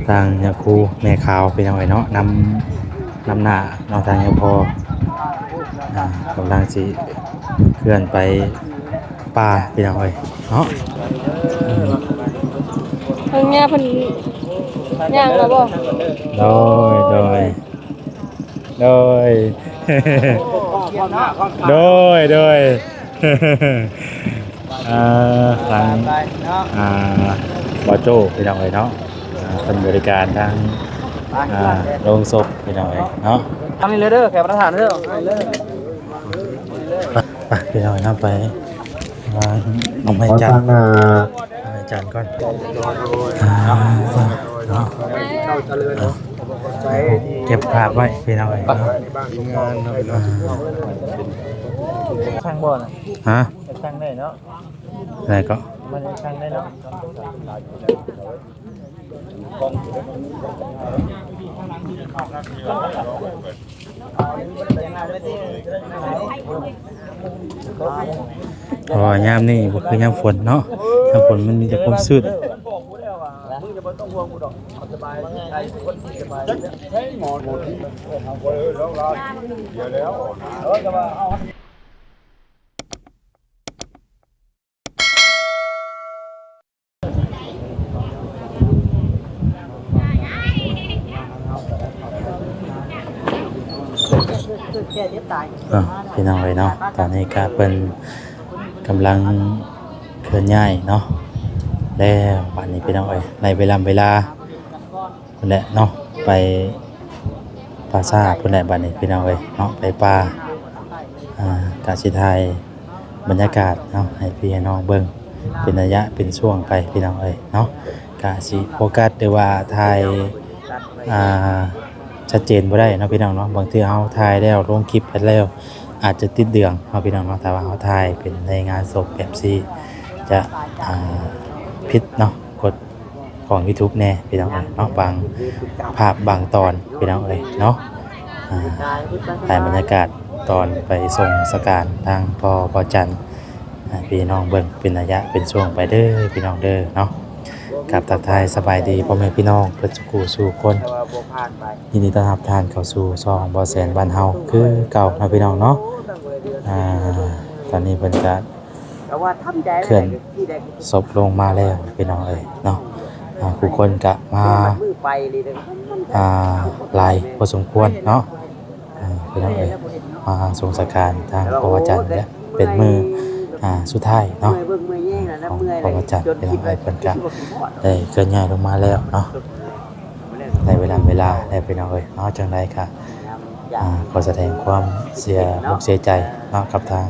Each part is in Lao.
ທາງຍາຄູແມ່ຂາວ ພີ່ນ້ອງເອີຍເນາະ ນຳ ນຳໜ້າເນາະ ທາງຍາພໍ່ ອ່າ ກຳລັງຊິເຄື່ອນໄປປ່າ ພີ່ນ້ອງເອີຍເນາະ. ອືມ ທາງຍາເພິ່ນຍ່າງແລ້ວບໍ່? ໂດຍ ໂດຍ ໂດຍ ໂດຍ ໂດຍ ເອີ ທາງ ອ່າ ບ່າວໂຈ້ ພີ່ນ້ອງເອີຍເນາະ ອ່າ ເພິ່ນບໍລິການທາງ ອ່າ ໂລງສົບ ພີ່ນ້ອງເອີຍເນາະ. ທາງນີ້ເລີຍເດີ ແຂກປະທານເດີ ໄປ ໄປ ພີ່ນ້ອງເອີຍເນາະ ໄປ ວາງດອກໄມ້ຈັນ ວາງດອກໄມ້ຈັນກ່ອນ ອ່າ ເນາະ ເກັບພາບໄວ້ ພີ່ນ້ອງເອີຍເນາະ ອ່າ ຊ່າງບໍ່ນະ ຮະ ຊ່າງໄດ້ເນາະ ໄດ້ກໍ ມັນຊ່າງໄດ້ເນາະ. ເພາະວ່າຍາມນີ້ບໍ່ຄືຍາມຝົນເນາະ ຍາມຝົນມັນມີແຕ່ຄວາມຊືດ. ເນາະ ພີ່ນ້ອງເອີຍເນາະ ຕອນນີ້ກະເພິ່ນກຳລັງເຄື່ອນຍ້າຍເນາະ ແລ້ວບາດນີ້ ພີ່ນ້ອງເອີຍ ໃນເວລາ ເວລາ ພຸ້ນແຫຼະເນາະ ໄປປ່າຊ້າພຸ້ນແຫຼະ ບາດນີ້ ພີ່ນ້ອງເອີຍເນາະ ໄປປ່າ ອ່າ ກະຊິຖ່າຍບັນຍາກາດເນາະ ໃຫ້ພີ່ໃຫ້ນ້ອງເບິ່ງເປັນໄລຍະເປັນຊ່ວງໄປ ພີ່ນ້ອງເອີຍເນາະ. ກະຊິໂຟກັສ ຫຼືວ່າຖ່າຍ ອ່າ ຊັດເຈນບໍ່ໄດ້ເນາະ ພີ່ນ້ອງເນາະ ບາງເທື່ອເຮົາຖ່າຍແລ້ວລົງຄລິບໄປແລ້ວ ອາດຈະຕິດເຫຼືອງເນາະ ພີ່ນ້ອງເນາະ ຖ້າວ່າເຮົາຖ່າຍເປັນໃນງານສົບແບບຊີ້ ຈະ ອ່າ ຜິດເນາະ ກົດ ຂອງຢູທູບແດ່ພີ່ນ້ອງເອີຍເນາະ ບາງພາບບາງຕອນພີ່ນ້ອງເອີຍເນາະ ອ່າ ຖ່າຍບັນຍາກາດຕອນໄປສົ່ງສະການທາງພໍ່ ພໍ່ຈັນ ໃຫ້ພີ່ນ້ອງເບິ່ງເປັນໄລຍະເປັນຊ່ວງໄປເດີພີ່ນ້ອງເດີເນາະ. ກາບທັກທາຍສະບາຍດີພໍ່ແມ່ພີ່ນ້ອງເບິດສູ່ຄູ່ສູ່ຄົນ ຍິນດີຕ້ອນຮັບທ່ານເຂົ້າສູ່ຊ່ອງບໍ່ແສນບ້ານເຮົາຄືເກົ່າເນາະ ພີ່ນ້ອງເນາະ. ອ່າ ຕອນນີ້ເພິ່ນກະ ເຄື່ອນສົບລົງມາແລ້ວພີ່ນ້ອງເອີຍເນາະ. ອ່າ ຜູ້ຄົນກະມາ ອ່າ ຫຼາຍພໍສົມຄວນເນາະ ອ່າ ພີ່ນ້ອງເອີຍ ມາສົ່ງສະການທາງພໍ່ພະຈັນ ແລະ ເປັນມື້ ອ່າ ສຸດທ້າຍເນາະ ຂອງພໍ່ພະຈັນ ພີ່ນ້ອງເອີຍ. ເພິ່ນກະໄດ້ເຄື່ອນຍ້າຍລົງມາແລ້ວເນາະ ໃນເວລາ ເວລາແລ້ວພີ່ນ້ອງເອີຍເນາະ. ຈັ່ງໃດກະ ອ່າ ຂໍສະແດງຄວາມເສຍອົກເສຍໃຈເນາະ ກັບທາງ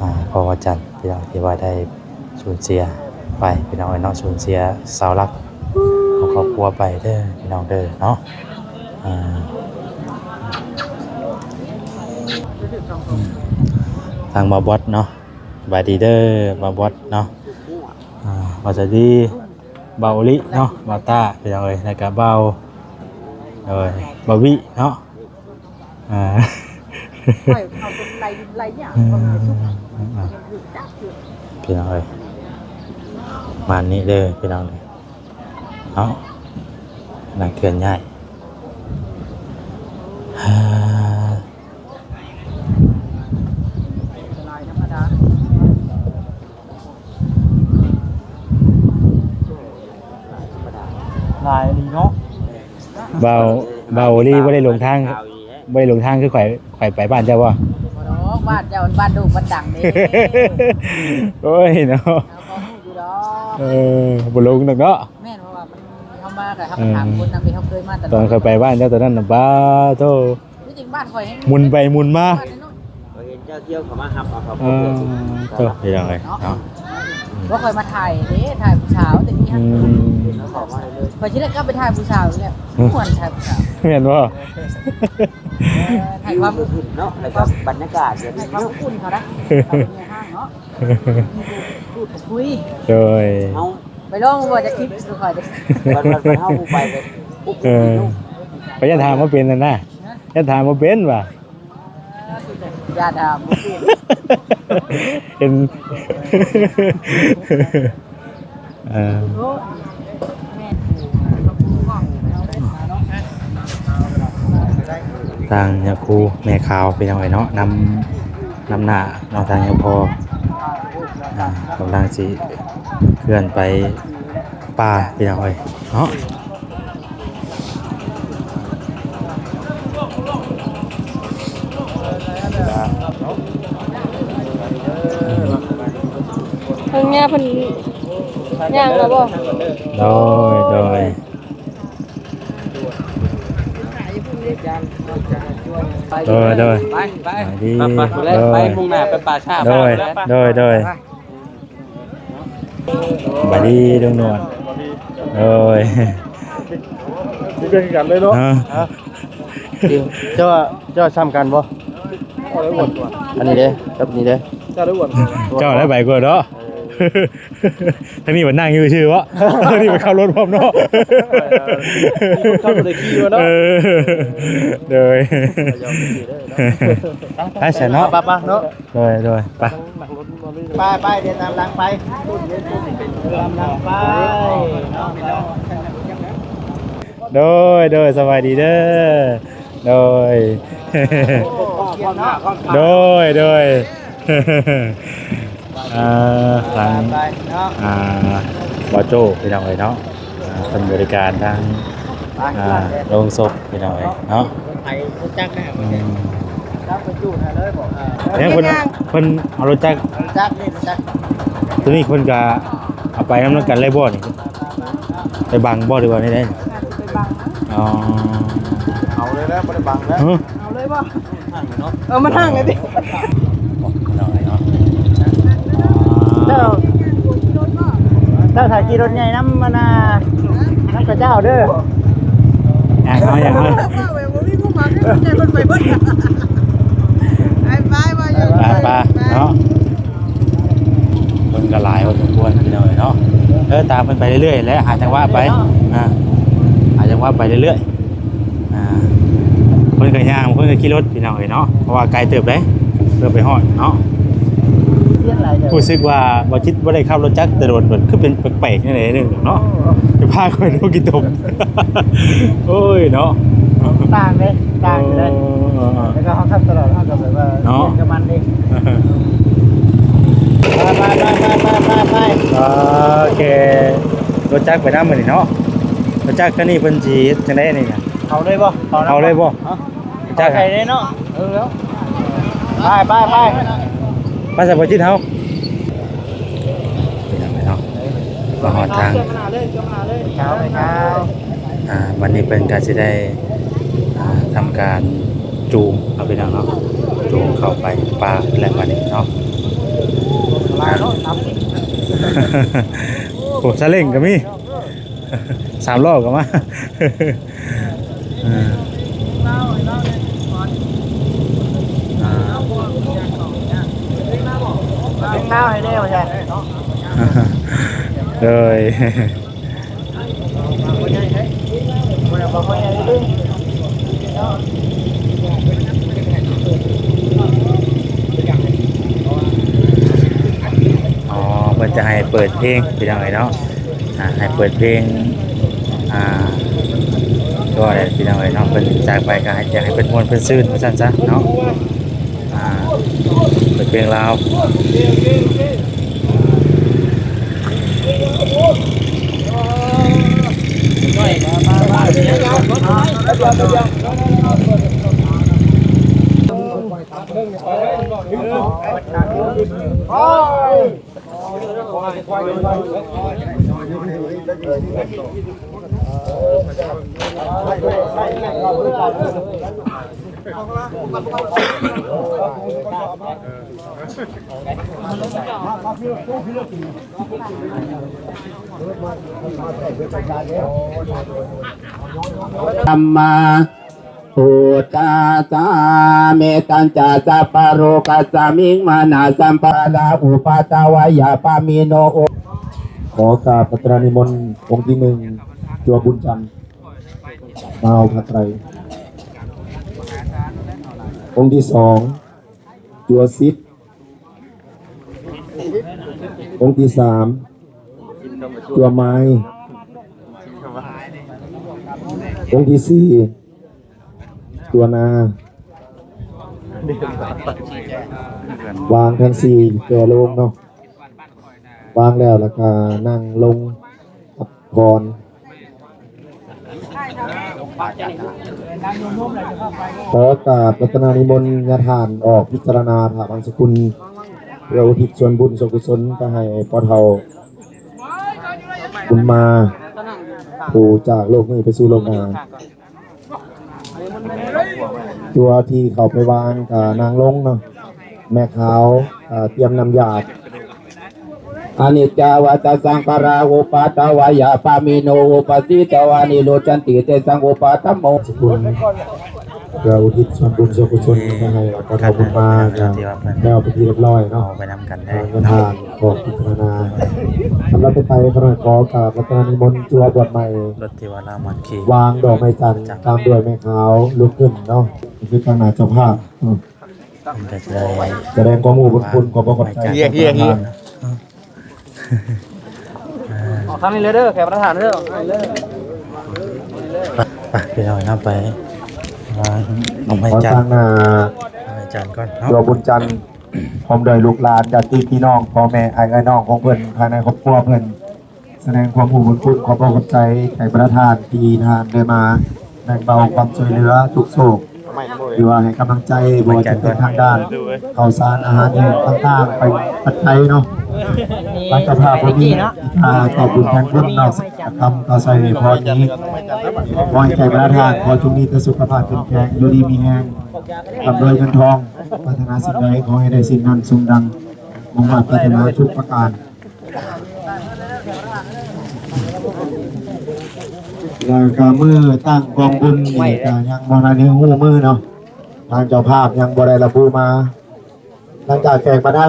ອ່າ ພໍ່ພະຈັນ ພີ່ນ້ອງ ທີ່ວ່າໄດ້ສູນເສຍໄປ ພີ່ນ້ອງເອີຍເນາະ ສູນເສຍເສົາຫຼັກຂອງຄອບຄົວໄປເດີ ພີ່ນ້ອງເດີເນາະ. ອ່າ ທາງບ່າວບອດເນາະ ສະບາຍດີເດີບ່າວບອດເນາະ. ອ່າ ບ່າວສະດີ ບ່າວໂອລິເນາະ ບ່າວຕ້າ ພີ່ນ້ອງເອີຍ ແລ້ວກະບ່າວ ໂດຍ ບ່າວວິເນາະ. ອ່າ ຂ້ອຍເອົາຕົວໄລ່ໄລ່ຍາກ ເອີ ເຂົາເຮັດສຸກ ອ່າ ເຮັດຢູ່ຈັກຢູ່ ພີ່ນ້ອງເອີຍ ປະມານນີ້ເດີພີ່ນ້ອງເດີເນາະ. ນັກເຄື່ອນຍ້າຍ ອ່າ ຫຼາຍອີ່ຫຼີເນາະ. ບ່າວ ບ່າວໂອລີບໍ່ໄດ້ຫຼົງທາງ ບໍ່ໄດ້ຫຼົງທາງຄືຂ້ອຍ ຂ້ອຍໄປບ້ານເຈົ້າບໍ່? ບໍ່ດອກ ບ້ານເຈົ້າມັນບ້ານໂດ່ງບ້ານດັງເດ້. ໂອ້ຍເນາະ ເຮົາກໍຮູ້ຢູ່ດອກ. ເອີ ບໍ່ຫຼົງດອກເນາະ. ແມ່ນ ເພາະວ່າມັນ ເຮົາມາກໍເຮົາກໍຖາມຄົນນຳເດ້ ເຮົາເຄີຍມາຕະຫຼອດ. ຕອນຂ້ອຍໄປບ້ານເຈົ້າຕອນນັ້ນນະ ປາໂທ້ ທີ່ຈິງບ້ານຂ້ອຍຍັງໝຸນໄປໝຸນມາ ຂ້ອຍເຫັນເຈົ້າທ່ຽວເຂົ້າມາຮັບເອົາເຂົ້າ ເອີ ພວກເຈົ້າ ໂທ້ ເປັນຫຍັງເລີຍເນາະ ເນາະ. ອືມ ບໍ່ຄ່ອຍມາຖ່າຍເດ້ ຖ່າຍຜູ້ສາວແຕ່ນີ້ ອືມ ຂ້ອຍຊິໄດ້ກັບໄປຖ່າຍຜູ້ສາວອີກແລ້ວ ອືມ ມ່ວນຖ່າຍຜູ້ສາວ ແມ່ນບໍ່? ເອີ ຖ່າຍຄວາມອົບອຸ່ນເນາະ ແລ້ວກໍບັນຍາກາດແບບນີ້ເນາະ ຖ່າຍຄວາມອົບອຸ່ນເຂົານະ ເຂົາເປັນແມ່ຮ້າງເນາະ ມີຜູ້ ຜູ້ຄຸຍ ໂດຍ ເຮົາ ໄປລອງບໍ່ ຈະຄລິບຄືຂ້ອຍເດ້ ບັດ ບັດ ບັດເຮົາບໍ່ໄປກໍ ເອີ ຂ້ອຍຢ້ານຖ່າຍບໍ່ເປັນຫັ້ນນະ ຢ້ານຖ່າຍບໍ່ເປັນວ່າ ຢ້ານຖ່າຍບໍ່ເປັນ ເຫັນ ເອີ ໂອ້ ທາງຍາຄູແມ່ຂາວ ພີ່ນ້ອງເອີຍເນາະ ນຳ ນຳໜ້າເນາະ ທາງຍາພໍ່ ອ່າ ກຳລັງຊິເຄື່ອນໄປປ່າ ພີ່ນ້ອງເອີຍເນາະ. ເພິ່ນຍ່າງ ເພິ່ນຍ່າງແລ້ວບໍ່? ໂດຍ ໂດຍ ໂດຍ ໂດຍ ໄປ ໄປ ສະບາຍດີ ໄປ ໄປ ໂດຍ ໄປ ມຸ່ງໜ້າໄປປ່າຊ້າ ໂດຍ ໄປ ໂດຍ ໂດຍ ສະບາຍດີລຸງໜວດ ໂດຍ ມີເລື່ອງກັນເລີຍເນາະ ເອີ ເຈົ້າ ເຈົ້າຊ້ຳກັນບໍ່? ອັນນີ້ເດ້ ກັບນີ້ເດ້ ເຈົ້າໄດ້ອ້ວນ ເຈົ້າໄດ້ໄປກວ່າເນາະ ເອີ ທາງນີ້ມັນນັ່ງຢູ່ຊື່ເບາະ ທາງນີ້ມັນຂັບລົດພ້ອມເນາະ ເອີ ຂີ່ລົດຂັບລົດໄດ້ຂີ່ເນາະ ເອີ ໂດຍ ໄປຊະເນາະ ໄປໆເນາະ ໂດຍ ໂດຍ ໄປ ໄປໆ ດຽວຕາມຫຼັງໄປ ຕາມຫຼັງໄປເນາະ ໂດຍ ໂດຍ ສະບາຍດີເດີ ໂດຍ ໂດຍ ໂດຍ ອ່າ ທາງ ອ່າ ບໍ່ໂຈ້ ພີ່ນ້ອງເອີຍເນາະ ອ່າ ເພິ່ນບໍລິການທາງ ອ່າ ໂລງສົບ ພີ່ນ້ອງເອີຍເນາະ ໄປຮູ້ຈັກແລ້ວ ອືມ ຈັກໄປຈູດໃຫ້ເລີຍບໍ່ ເອີ ເພິ່ນ ເພິ່ນເອົາລົດຈັກ ຈັກນີ້ ຈັກ ໂຕນີ້ເພິ່ນກະເອົາໄປນຳນຳກັນເລີຍບໍ່ນີ້? ໄປບັງບໍ່ ຫຼືວ່າແນວໃດ? ອາດຈະໄປບັງນະ ອໍ ເອົາເລີຍແຫຼະ ບໍ່ໄດ້ບັງແລ້ວ ເອີ ເອົາເລີຍບໍ່? ເອີ ມັນຫ່າງເລີຍຕິ ພີ່ນ້ອງເອີຍເນາະ ເຈົ້າ ເຈົ້າຖ້າຂີ່ລົດໃຫຍ່ນຳ ອັນນ່າ ນຳຂະເຈົ້າເດີ ຢ່າງເຮົາ ຢ່າງເຮົາ ເວົ້າແບບບໍ່ມີຄວາມໝາຍ ໃຫ້ເພິ່ນໄປເບິດ ໄປ ໄປ ວ່າຢ່າງ ໄປ ໄປ ໄປເນາະ ຄົນກໍຫຼາຍພໍສົມຄວນ ພີ່ນ້ອງເອີຍເນາະ ເອີ ຕາມເພິ່ນໄປເລື້ອຍໆແຫຼະ ຫາຈັງຫວະໄປ ອ່າ ຫາຈັງຫວະໄປເລື້ອຍໆ ອ່າ ເພິ່ນກໍຍ່າງ ເພິ່ນກໍຂີ່ລົດ ພີ່ນ້ອງເອີຍເນາະ ເພາະວ່າໄກເຕີບເດ້ ເພື່ອໄປຮອດເນາະ ຮູ້ສຶກວ່າບໍ່ຈິດບໍ່ໄດ້ຂັບລົດຈັກແຕ່ດົນ ແບບຄືເປັນແປກໆແນວໃດໜຶ່ງເນາະ ຈະພາຂ້ອຍໂດນຂີ້ຕົມ ໂອ້ຍເນາະ ຕ່າງເດ້ ຕ່າງຢູ່ເດ້ ເອີ ແລ້ວກໍເຮົາຂັບຕະຫຼອດ ເຮົາກໍແບບວ່າ ເນາະ ເປັນກັບມັນເດ້ ໄປໆໆໆໆ ໂອເຄ ລົດຈັກໄປນຳມື້ນີ້ເນາະ ລົດຈັກຄັນນີ້ເພິ່ນຊິເຮັດຈັ່ງໃດນີ້ນະ ເອົາເລີຍບໍ່? ເອົາເລີຍບໍ່? ຮະ? ຈັກໃສ່ເດ້ເນາະ ເອີ ໄປ ໄປ ໄປ ໄປ ສະບໍ່ຈິດເຮົາ ເປັນຫຍັງເນາະ ມາຮອດທາງ ເຈົ້າ ເຈົ້າ ອ່າ ບັດນີ້ເພິ່ນກໍຊິໄດ້ ອ່າ ທຳການຈູງເອົາ ພີ່ນ້ອງເນາະ ຈູງເຂົ້າໄປປ່າແລ້ວບັດນີ້ເນາະ ໂອ້ ຊາເລ້ງກໍມີ ສາມລໍ້ກໍມາ ເອີ ອ່າ ເພງລາວໃຫ້ແດ່ວ່າຊັ້ນ ໂດຍ ອໍ ເພິ່ນຈະໃຫ້ເປີດເພງ ພີ່ນ້ອງເອີຍເນາະ ອ່າ ໃຫ້ເປີດເພງ ອ່າ ກໍໄດ້ ພີ່ນ້ອງເອີຍເນາະ ເພິ່ນຈາກໄປກໍໃຫ້ ຢາກໃຫ້ເພິ່ນມ່ວນເພິ່ນຊື່ນວ່າຊັ້ນຊະເນາະ ອ່າ ເປີດເພງລາວ ທຳມາ ພຸດທັດສະ ເມຕັນຈະ ສັບພະໂລກັດສະມິງ ມານະສັມປະລາ ອຸປາທະວາຍາປະມີໂນ ໂອ ຂໍກາບພະຕຣານິມົນອົງທີໜຶ່ງ ຈົວບຸນຈັນ ມາເອົາພະໄຕຣ ອົງທີສອງ ຈົວສິດ ອົງທີສາມ ຈົວມາຍ ອົງທີສີ່ ຕົວໜ້າ ວາງແທ່ນສີ່ແກ່ໂລງເນາະ ວາງແລ້ວ ແລ້ວກໍນັ່ງລົງພັກຜ່ອນ. ຂໍກາບລັດຕະນານິມົນຍາທ່ານອອກພິຈາລະນາພະບັງສະກຸນ ເພື່ອອຸທິດສ່ວນບຸນສ່ວນກຸສົນໄປໃຫ້ພໍ່ເຖົ້າບຸນມາ ຜູ້ຈາກໂລກນີ້ໄປສູ່ໂລກໜ້າ. ຕົວທີ່ເຂົ້າໄປວາງກໍນັ່ງລົງເນາະ ແມ່ຂາວ ເອີ ຕຽມນ້ຳຢາດ. ອະນິດຈາ ວັດຕະ ສັງຂາຣາ ອຸປາດຕະວາຍາ ປາມິໂນ ອຸປະສິດຕະວາ ນິໂຣດຈັນຕິ ເຕສັງ ອຸປະຖະໂມ ສະກຸນ ເພື່ອອຸທິດສ່ວນບຸນສ່ວນກຸສົນໄປໃຫ້ພໍ່ເຖົ້າບຸນມາ ແລ້ວເປັນທີ່ຮຽບຮ້ອຍເນາະ ເອົາໄປນຳກັນເດີ ຍາທ່ານ ຂໍພິຈາລະນາ. ສຳລັບຕໍ່ໄປ ຂ້ານ້ອຍຂໍກາບລັດຕະນານິມົນຕົວບວດໃໝ່ ລົດທີ່ວ່າລາວມັກຂີ່ ວາງດອກໄມ້ຈັນ ຕາມດ້ວຍແມ່ຂາວລຸກຂຶ້ນເນາະ ຄືທາງໜ້າເຈົ້າພາບເນາະ ເພິ່ນກໍຈະໄດ້ສະແດງຄວາມຮູ້ບຸນຄຸນ ຂອບພະຄຸນຂອບໃຈ ເຮີຍໆໆ ອອກທາງນີ້ເລີຍເດີ ແຂກປະທານເດີ ໄປ ໄປ ພີ່ນ້ອງເຮົາໄປວາງດອກໄມ້ຈັນ ວາງດອກໄມ້ຈັນກ່ອນເນາະ ດອກບຸນຈັນ ພ້ອມດ້ວຍລູກຫຼານ ຍາດຕິພີ່ນ້ອງ ພໍ່ແມ່ ອ້າຍເອື້ອຍນ້ອງຂອງເພິ່ນ ພາຍໃນຄອບຄົວເພິ່ນ ສະແດງຄວາມຮູ້ບຸນຄຸນ ຂອບພະຄຸນຂອບໃຈແຂກປະທານທີ່ທ່ານໄດ້ມາແບ່ງເບົາຄວາມຊ່ວຍເຫຼືອທຸກໂສກ ຫຼືວ່າໃຫ້ກຳລັງໃຈ ບໍ່ວ່າຈະເປັນທາງດ້ານເຂົ້າສານ ອາຫານແຫ້ງຕ່າງໆ ໄປປັດໄຈເນາະ ທາງເຈົ້າພາບບໍ່ມີ ທີ່ຈະຕອບບຸນແທນຄຸນ ນອກຈາກຄຳກ່າວໄຊໃຫ້ພອນນີ້ ຂໍໃຫ້ແຂກປະທານ ຂໍຈົ່ງມີແຕ່ສຸຂະພາບເຂັ້ມແຂງ ຢູ່ດີມີແຮງ ລ່ຳລວຍເງິນທອງ ປາດຖະໜາສິ່ງໃດ ຂໍໃຫ້ໄດ້ສິ່ງນັ້ນສົມດັ່ງມຸ່ງມາດປາດຖະໜາທຸກປະການ. ແລ້ວກໍມື້ຕັ້ງກອງບຸນນີ້ກໍຍັງບໍ່ທັນໄດ້ຮູ້ມື້ເນາະ ທາງເຈົ້າພາບຍັງບໍ່ໄດ້ລະບຸມາ. ຫຼັງຈາກແຂກປະທາ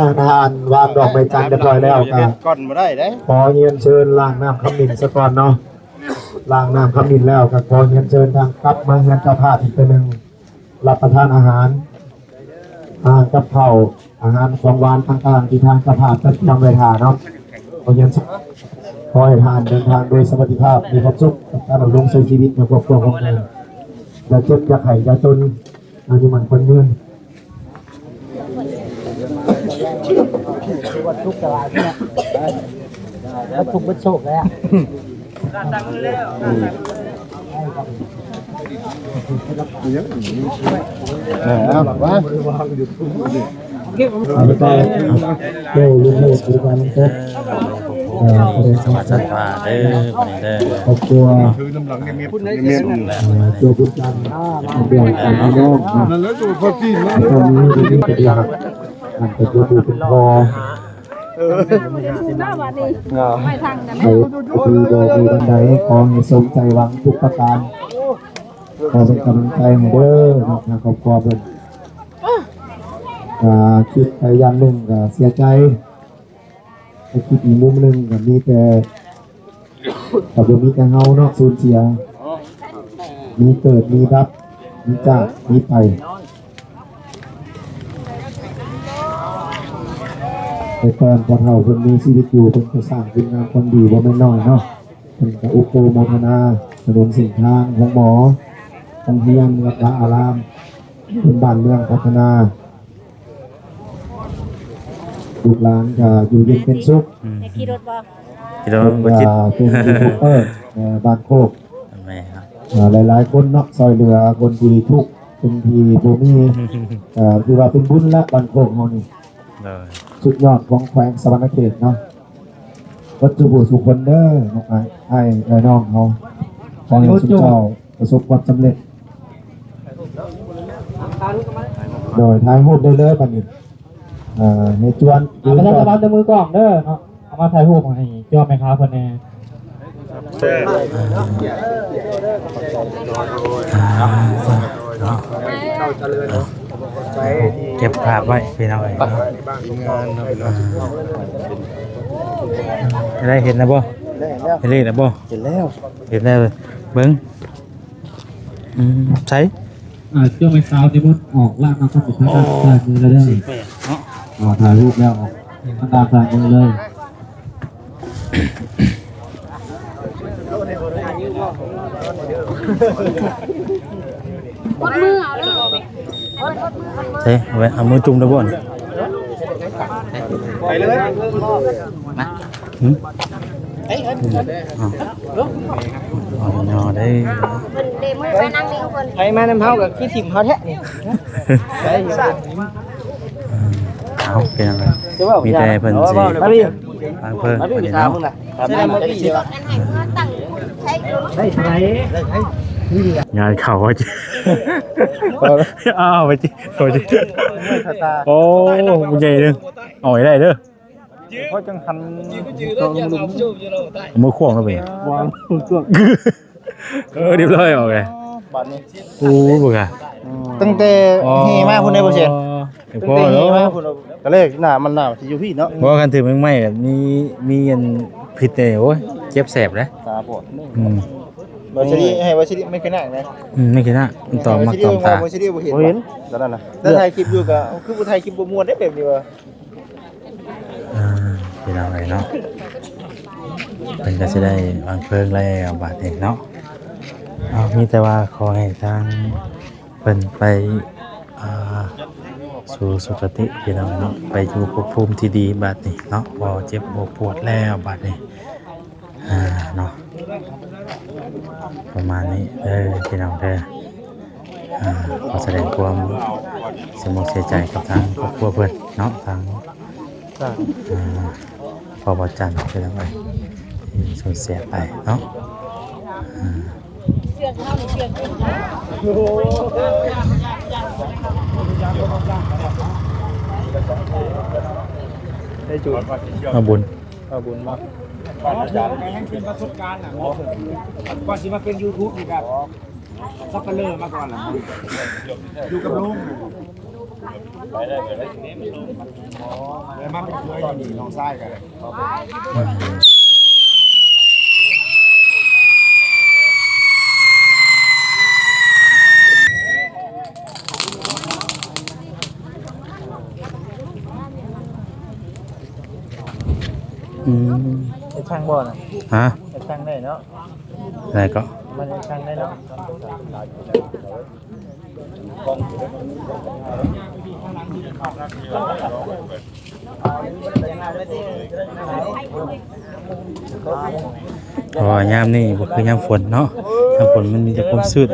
ນວາງດອກໄມ້ຈັນຮຽບຮ້ອຍແລ້ວ ກໍຂໍຮຽນເຊີນລ້າງນ້ຳຂະມິ້ນສາກ່ອນເນາະ ລ້າງນ້ຳຂະມິ້ນແລ້ວ ກໍຂໍຮຽນເຊີນທາງກັບມາເຮືອນເຈົ້າພາບອີກເທື່ອໜຶ່ງ ຮັບປະທານອາຫານ ອາຫານກັບເຂົ້າ ອາຫານຂອງຫວານຕ່າງໆ ທີ່ທາງເຈົ້າພາບຈັດຕຽມໄວ້ຖ້າເນາະ. ຂໍຮຽນ ຂໍໃຫ້ທ່ານເດີນທາງໂດຍສະຫວັດດີພາບ ມີຄວາມສຸກກັບການດຳລົງໃຊ້ຊີວິດໃນຄອບຄົວຂອງທ່ານ ຢ່າເຈັບ ຢ່າໄຂ້ ຢ່າຈົນ ອາຍຸໝັ້ນຂວັນຍືນ. ທຸກສະບາຍເນາະ ທຸກເບິດໂຊກແລ້ວ. ເອີ ເອົາ ໄປຕໍ່ ໂອ້ ລຸງໂຫດ ບໍລິການນ້ຳຕົກ ເອີ ສະເດັດສະຫວັດສັນພາເດີ ບັດນີ້ເດີ ຄອບຄົວ ເອີ ຕົວບຸນຈັນ ເປັນພີ່ນ້ອງເນາະ ແລ້ວກໍມີ ມີເປັນທີ່ຮັກ ອັນເປັນຜູ້ເປັນພໍ່ ເອີ ໄປທີ່ບໍ່ມີວັນໃດ ຂໍໃຫ້ສົມໃຈຫວັງທຸກປະການ ຂໍເປັນກຳລັງໃຈໃຫ້ເດີເນາະ ທາງຄອບຄົວເພິ່ນ ອ່າ ຄິດໄປຢ່າງໜຶ່ງກໍເສຍໃຈ ໄປຄິດອີກມຸມໜຶ່ງກໍມີແຕ່ ກໍບໍ່ມີແຕ່ເຮົາເນາະ ສູນເສຍ ມີເກີດ ມີດັບ ມີຈາກ ມີໄປ. ແຕ່ກ່ອນພໍ່ເຖົ້າເພິ່ນມີຊີວິດຢູ່ ເພິ່ນກໍສ້າງຄຸນງາມຄວາມດີບໍ່ແມ່ນໜ້ອຍເນາະ ເພິ່ນກໍອະນຸໂມທະນາ ຖະໜົນເສັ້ນທາງ ໂຮງໝໍ ໂຮງຮຽນ ວັດວາອາຣາມ ເປັນບ້ານເມືອງພັດທະນາ ລູກຫຼານກໍຢູ່ເຢັນເປັນສຸກ ອືມ ໄດ້ຂີ່ລົດບໍ່? ຂີ່ລົດບໍ່ຈິດ ເປັນຢູທູບເບີ ເອີ ບ້ານໂຄກ ແມ່ນເນາະ ເອີ ຫຼາຍໆຄົນເນາະ ຊ່ອຍເຫຼືອຄົນທີ່ທຸກ ຄົນທີ່ບໍ່ມີ ເອີ ຖືວ່າເປັນບຸນລະ ບ້ານໂຄກເຮົານີ້ ໂດຍ ສຸດຍອດຂອງແຂວງສະຫວັນນະເຂດເນາະ ເບິດສູ່ຜູ້ສູ່ຄົນເດີ ນ້ອງອ້າຍ ອ້າຍ ເອື້ອຍນ້ອງເຮົາ ຂໍໃຫ້ຊຸມເຈົ້າ ປະສົບຄວາມສຳເລັດ ໂດຍ ຖ່າຍຮູບໄດ້ເລີຍບັດນີ້ ເອີ ໃຫ້ຈວນ ເອົາ ປະຊາສຳພັນເດີ ມືກ້ອງເດີເນາະ ເອົາມາຖ່າຍຮູບໃຫ້ເຈົ້າແມ່ຄ້າເພິ່ນແດ່ ເກັບພາບໄວ້ພີ່ນ້ອງເອີຍເນາະ ໄດ້ເຫັນແລ້ວບໍ່? ເຫັນແລ້ວ ເຫັນເລກແລ້ວບໍ່? ເຫັນແລ້ວ ເຫັນແລ້ວ ເບິ່ງ ອືມ ໃສ ອ່າ ເຈົ້າແມ່ຂາວນິມົນອອກລ້າງນ້ຳຂະມິ້ນທາງດ້ານຊ້າຍມືແລ້ວເດີ ສີ່ແປດເນາະ ອ່າ ຖ່າຍຮູບແລ້ວອອກທາງດ້ານຊ້າຍມືເລີຍ. ใช่ เอาไว้ เอามือจุ่มได้บ่นี่ ไปเลย มา หึ เอา เอาหน่อได้ เพิ่นเดมือไปนั่งนี่เพิ่น ไผมานำเฮาก็คือถิ่มเฮาแท้นี่ เออ เอาเป็นยังไง มีแต่เพิ่นสิ มาพี่ วางเพลิง มาพี่ วันนี้เนาะ ถามมึงนะ ถามมึงนะ งานเข้าว่าจิ เอา เอาไปจิ เอาไปจิ โอ้ ผู้ใหญ่เด้อ เอาให้ได้เด้อ เพราะจังหัน เอามือขวางแล้วไป วางขวาง เออ เรียบร้อย ออกเลย บาดนี้ โอ้ บ่กะ ตั้งแต่ อ๋อ เฮมาพุ่นได้บ่เสีย เดี๋ยว ตั้ง พ่อ แต่เฮ เนาะ มาพุ่น ก็เลยหน้ามันหน้าสิอยู่พี้เนาะ เพราะว่าคันถือไม้ๆ มี มีอันผิดเนี่ย โอ้ย เจ็บแสบเลย ตาบอด อืม บ่สิให้ บ่สิไม่ขนาดนะ อืม ไม่ขนาด มันตอม มักตอมตา บ่สิบ่เห็น บ่เห็น ตอนนั้นนะ แล้วถ่ายคลิปอยู่ก็ คือบ่ถ่ายคลิปบ่ม่วนได้แบบนี้วะ อ่า พี่น้องเอ้ยเนาะ เพิ่นก็สิได้วางเพลิงแล้วบาดนี้เนาะ เอา มีแต่ว่าขอให้ทางเพิ่นไป อ่า สู่สุคติพี่น้องเนาะ ไปอยู่ภพภูมิที่ดีบาดนี้เนาะ บ่เจ็บบ่ปวดแล้วบาดนี้ อ่า เนาะ ประมาณนี้เด้อพี่น้องเด้อ อ่า ขอแสดงความเสียอกเสียใจกับทางครอบครัวเพิ่นเนาะ ทาง อ่า พ่อบ่าวจันทร์พี่น้องเอ้ย ที่สูญเสียไปเนาะ อ่า ได้จุด เอาบุญ เอาบุญมา ก่อนสิมาเป็นยูทูบนี่ครับ สับเปลือมาก่อนล่ะ อยู่กับลุง แล้วมาเป็นเคยอยู่นี่ น้องชายกัน อืม เฮ็ดช่างบ่น่ะ ฮะ เฮ็ดช่างได้เนาะ อะไรก็ มันเฮ็ดช่างได้เนาะ เพราะว่ายามนี้บ่คือยามฝนเนาะ ยามฝนมันมีแต่ความชื้น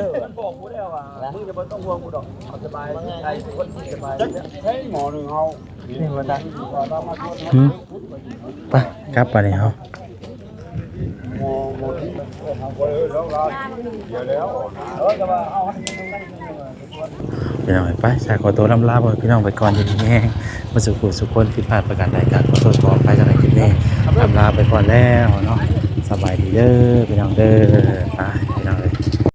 หมอหนึ่งเฮา หึ ไป กลับไปนี่เฮา พี่น้อง ไป สายขอตัวลำลาพ่อพี่น้องไปก่อน อยู่ดีมีแฮง บ่สุขสุขคน ผิดพลาดประการใดก็ขอโทษขออภัย สำหรับคลิปนี้ ลำลาไปก่อนแล้วเนาะ สบายดีเด้อ พี่น้องเด้อ ไป พี่น้อง